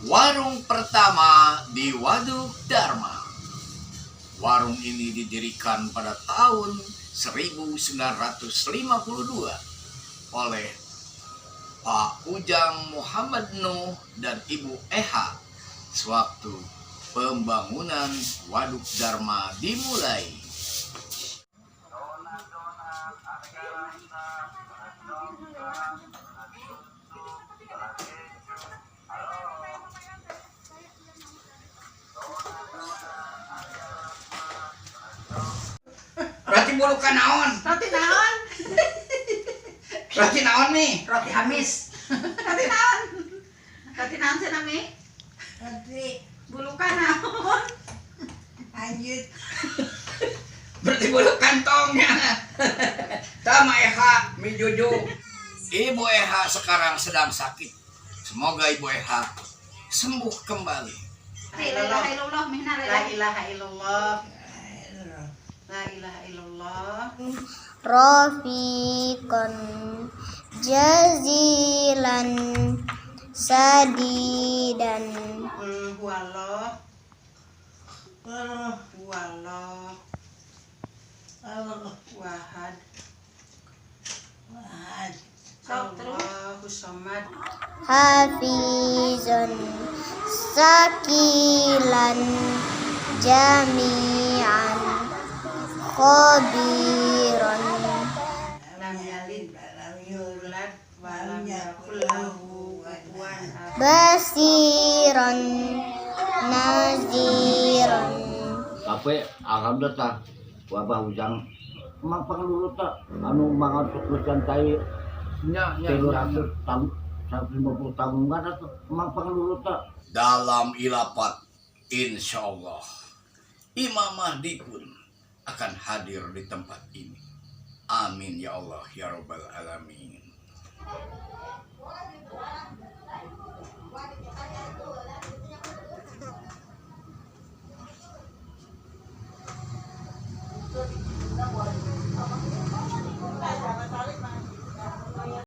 Warung pertama di Waduk Dharma. Warung ini didirikan pada tahun 1952 oleh Pak Ujang Muhammad Nuh dan Ibu Eha sewaktu pembangunan Waduk Dharma dimulai. Roti bulukan naon? Roti naon? Roti naon nih? Roti amis. Roti naon? Roti naon sih nami? Roti Bulukan naon? Lanjut. Berarti bulu kantongnya. Sama Eha, Mi Juju. Ibu Eha sekarang sedang sakit. Semoga Ibu Eha sembuh kembali. La ilaha illallah mihna. La ilaha illallah. La ilaha illallah. Rafiqan jazilan sadidan. Qul huwallah. Huwallah. Wahad. Sok terus. Allahu somad. Hafizun sakilan jami'an khabiran. Lam yalid walam yulad walam yakul lahu kufuwan ahad. Basiran naziran. Tapi alhamdulillah tah wabah Ujang emang panglulu tah anu mangan sukses tai Nya, nya, 300 tahun 150 tabungan atau emang panglulu tah. Dalam ilapat, insya Allah, Imam Mahdi pun akan hadir di tempat ini. Amin ya Allah ya Rabbal Alamin.